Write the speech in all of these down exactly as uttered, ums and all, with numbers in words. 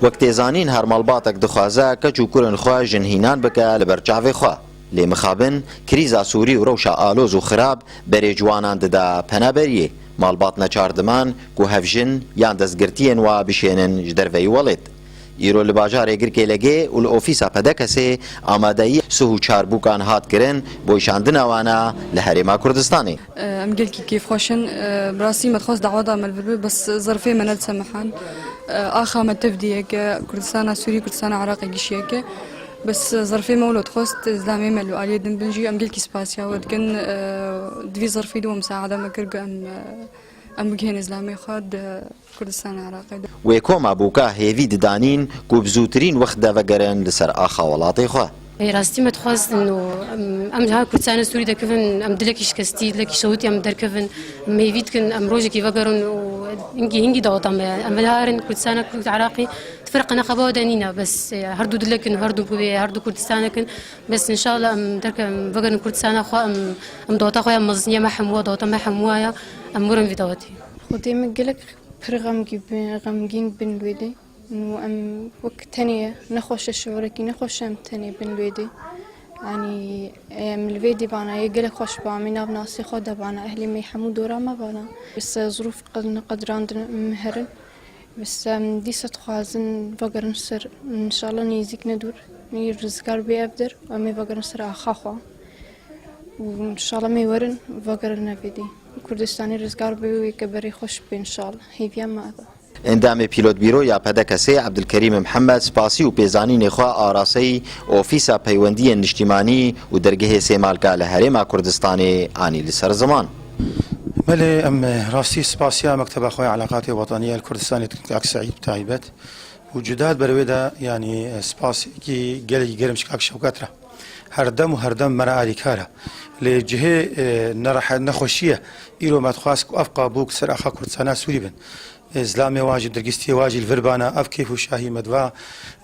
Wek tê zanîn, her malbatek dixwaze keç û kurên xwe jinhînan bike li ber çavê xwe. Lê mixabin, krîza Sûrî û rewşa aloz û xirab berê ciwanan dida penaberiyê. Malbat neçar diman ku hevjin yan destgirtiyên wa bişênin ji derveyî welêt. Îro li bajarê Girkê Legê û li ofîsa P D K S'ê amadeyî sih û çar bûkan hat kirin, bo şandina wana li Herêma Kurdistanê. Em gelkî kêfxweş in. Bi rastî me dixwest daweta me li vir be, bes zerfê me nedisemehan. Axa me tevdî yek e, Kurdistana Sûrî, Kurdistana Iraqê gişî yek e. Bes zerfê me wilo dixwest, zilamê me li aliyê din bin jî, em gelkî spasiya we dikin. Di vî zerfî de we misaada me kir ku em, em bigihêne zilamê xwe di Kurdistana Iraqê de. Wê koma bûka hêvî didanîn ku bi zûtirîn wext de vegerin li ser axa welatê xwe. Ê rastî me dixwest û em, em ji ha Kurdistana Sûrî derkevin, em dilekî şikestî, dilekî şewitî em derkevin, em hêvî dikin, em rojekî vegerin û hingî, hingî daweta me ye. Em vegerin Kurdistana Kurd Iraqî, tiferqa neqeba de nîne, bes, e, her du dilek in, her du bûyê, her du Kurdistanek in, bes înşallah em derke, em vegerin Kurdistana xwe, em, em daweta xwe ya mezin ya me hemû, daweta me hemû ya, em werin vî dawetê. Xwedê min gelek pir xemgî-, xemgîn bin wê dê. Û em wek tenê ye, nexweş e, şiûrekî nexweş e em tenê bin wê dê. Yanî em li vê dê vana yê gelek xweş ba, em ê nav nasê xwe de vana, ehlê me hemû dora me vana. Bi se zirûf qed-, neqedirandin em herin. Bi se em dîsa dixwazin vegerin ser, înşallah nêzîk ne dûr. Ê rizgar bê ev der, em ê vegerin ser axa xwe. Û înşallah em ê werin vegerin vê dê. Kurdistanê rizgar bê û yê ke berê xweş bê înşallah. Hêviya me ev e. Endamê Pîlotbîro ya P D K S'ê Ebdilkerîm Mihemed spasî û pêzanînê xwe araseyî Ofîsa Peywendiyên Niştîmanî û Dergehê Sêmalka li Herêma Kurdistanê anî li ser ziman. Belê, em rastî spasiya Mekteba xwe ya Elaqatê Wetanî ya li Kurdistanê dikin, Kak Seîd bi taybet, û cuda di ber wê de, yanî, spasekî gelekî germ ji Kak Şewket re. Her dem û her dem me re alîkar e. Lê cihê, e, nerehet, nexweşî ye. Îro me dixwest ku ev qabûk ser axa Kurdistana Sûrî bin. E, zilamê wan jî, dirgistiyê wan jî li vir bana, ev kêf û şahî me diva,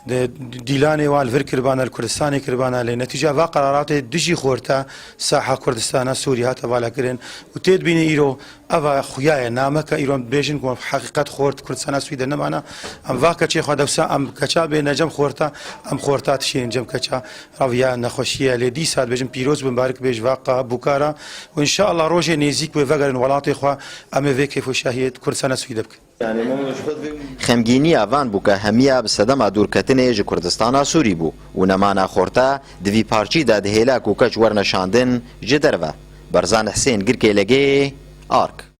de, dîlanê wan li vir kiribana, li Kurdistanê kiribana, lê netîca va qeraratê dijî xorta saha Kurdistana Sûrî hate valakirin û tê dibîne îro eva xuya ye, nameke îro em dibêjin ku heqîqet xort Kurdistana Sûrî de nemana. Em va keçê xwe dewsa, em keça bêne cem xorta, em xorta dişînin cem keça. Ev ya nexweşî ye, lê dîsa dibêjin pîroz bin, barik bê ji va qa-, bûkara û înşallah rojê nêzîk wê vegerin welatê xwe, em ê vê kêf û şahiyê Kurdistana Sûrî de bikin. Xemgîniya van bûka hemiya bi sedema dûrketinê ji Kurdistana Sûrî bû û nemana xorta di vî parçî de dihêla ku keç werne şandin ji derve. Berzan Hisên, Girkê Legê, Ark.